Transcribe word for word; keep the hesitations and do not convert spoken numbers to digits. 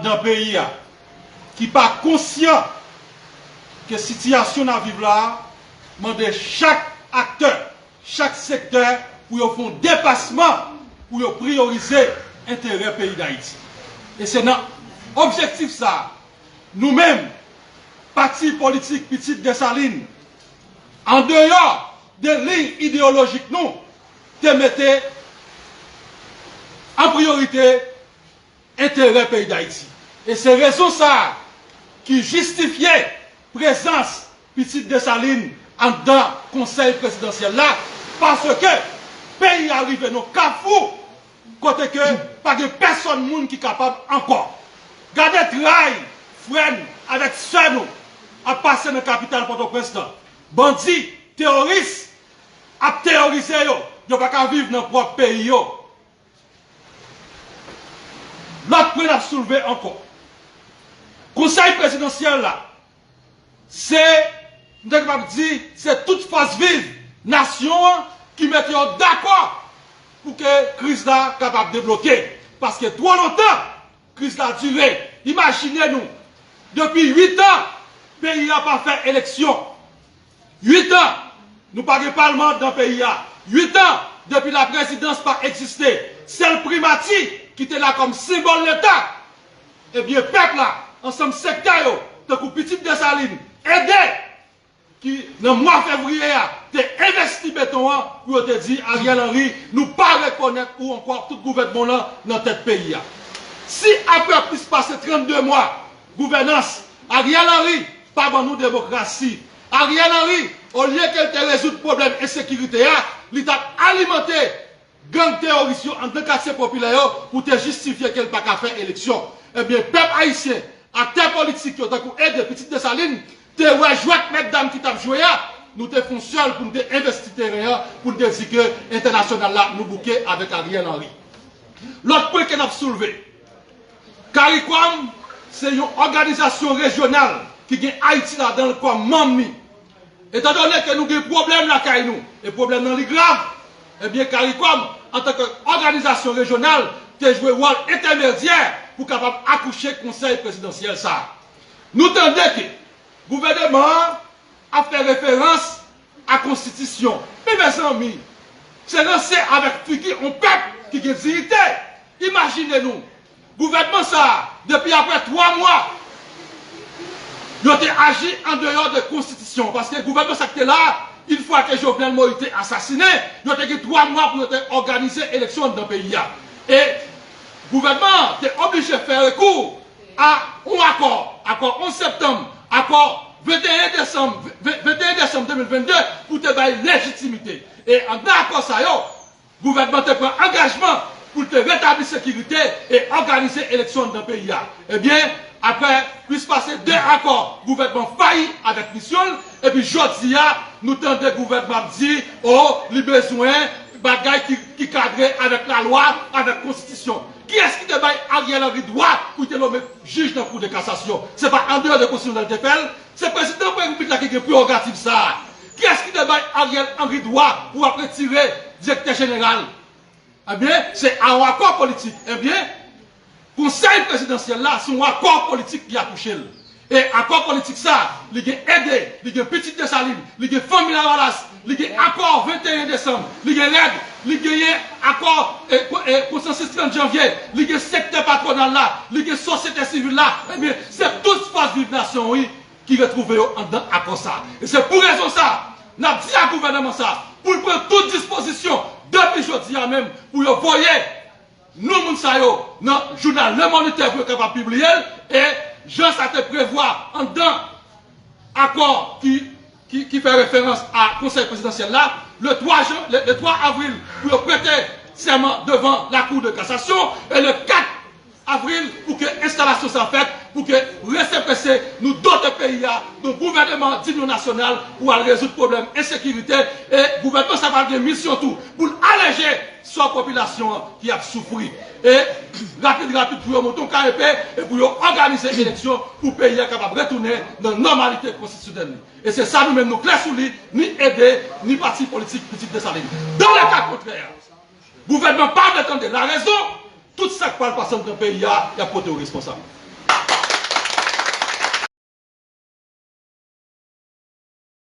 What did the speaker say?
nan peyi a ki pa konsyan ke sitiyasyon n ap viv la a mande chak aktè, chak sektè pou yo fè yon depasman pou yo priyorize enterè peyi Dayiti. E se nan objektif sa a, nou menm, pati politik Pitit Desalin, andeyò de liy ideyolojik nou, te mete an priyorite enterè peyi Dayiti. E se rezon sa a ki jistifye prezans Pitit Desalin anndan Konsèy Prezidansyèl la, paske peyi a rive nan kafou kote ke pa gen pèsòn moun ki kapab ankò. Gade tray frè n avèk sè nou ap pase nan kapital Pòtoprens lan. Bandi, teworis ap teworize yo, yo pa ka viv nan pwòp peyi yo. Lòt pwen n ap soulve ankò. Konsèy prezidansyèl la, se, m te kapab di, se tout fòs viv nasyon an ki mete yo dakò pou ke kriz la kapab debloke. Paske twò lontan, kriz la dire. Imajine nou, depi uit an, peyi a pa fè eleksyon. Uit an, nou pa gen palman anndan peyi a. Uit an, depi laprezidans pa egziste. Sèl primati ki te la kòm senbòl Leta, ebyen, pèp la, ansanm sektè yo, tankou Pitit Desalin, ede, ki nan mwa fevriye a, te envesti beton an pou yo te di Ariel Henry, nou pa rekonèt ou ankò tout gouvènman w lan nan tèt peyi a. Si apre plis pase trannde mwa gouvènans, Ariel Henry pa ban nou demokrasi. Ariel Henry, olye ke l te rezoud pwoblèm ensekirite a, li t ap alimante gang teworis yo anndan katye popilè yo pou te jistifye ke l pa ka fè eleksyon. Ebyen, pèp ayisyen, aktè politik yo, tankou Ede, Pitit Desalin, te wè jwèt mètdam ki t ap jwe a, nou te fè yon sèl pou n te envesti teren an, pou n te di ke entènasyonal la, nou bouke avèk Ariel Henry. Lòt pwen ke n ap soulve, CARICOM se yon òganizasyon rejyonal ki gen Ayiti ladan l kòm manm li. Etandone ke nou gen pwoblèm lakay nou, e pwoblèm nan li grav, ebyen, CARICOM, antanke òganizasyon rejyonal, te jwe wòl entèmedyè pou kapab akouche Konsèy Prezidansyèl sa a. Nou tande ke gouvèneman an ap fè referans a konstitisyon. Men, mezanmi, se ranse avèk figi yon pèp ki gen diyite. Imajine nou, gouvènman sa a, depi apre twa mwa, yo te aji andeyò de konstitisyon, paske gouvènman sa ki te la, yon fwa ke Jovenel Moïse te asasinen, yo te gen twa mwa pou yo te òganize eleksyon anndan peyi a. E gouvènman an te oblije fè rekou a yon akò, akò onz septanm, akò venteyen desanm, venteyen desanm de mil vennde, pou te bay lejitimite. E anndan akò sa yo, gouvènman te pran angajman pou l te retabli sekirite e òganize eleksyon anndan peyi a. Ebyen, apre plis pase de akò, gouvènman fayi avèk misyon l, epi jodi a, nou tande gouvènman ap di, o, li bezwen bagay ki, ki kadre avèk lalwa, avèk konstitisyon. Kiyès ki te bay Ariel Henry dwa pou l te nonmen jij nan Kou de Kasasyon? Se pa andeyò de konstitisyon l te fè l? Se prezidan repiblik la ki gen prerogativ sa a. Kiyès ki te bay Ariel Henry dwa pou ap retire direktè jeneral? Ebyen, se a yon akò politik. Ebyen, Konsèy prezidansyèl la, se yon akò politik ki akouche l. E akò politik sa, li gen Ede, li gen Pitit Desalin, li gen Fanmi Lavalas, li gen akò venteyen desanm, li gen règ, li genyen akò, e, ko-, e, konsansis trant janvye, li gen sektè patwonal la, li gen sosyete sivil la. Ebyen, se tout fòs viv nasyon, wi, ki retwouve yo anndan akò sa. E se pou rezon sa, n ap di a gouvènman sa, pou l pran tout dispozisyon, depi jodi a menm, pou yo voye non moun sa yo nan jounal Le Moniteur pou yo kapab pibliye l, e jan sa te prevwa anndan akò ki, ki, ki fè referans a Konsèy prezidansyèl la, le twa jan, le, le twa avril, pou yo prete sèman devan Lakou de Kasasyon, e le kat avril, pou ke enstalasyon sa fèt, pou ke prese prese nou dote peyi a yon gouvènman dinyon nasyonal pou al rezoud pwoblèm ensekirite, e gouvènman sa pral gen misyon tou pou l aleje sò popilasyon an ki ap soufri. E rapid, rapid, pou yo monte yon karepe e pou yo òganize eleksyon pou peyi a kapab retounen nan nòmalite konstitisyonèl li. E se sa nou menm nou klè sou li, ni Ede, ni pati politik Pitit Desalin. Dans le cas contraire, gouvènman pa vle tande larezon, tout sa k pral pase anndan peyi a, y ap pote yo responsab.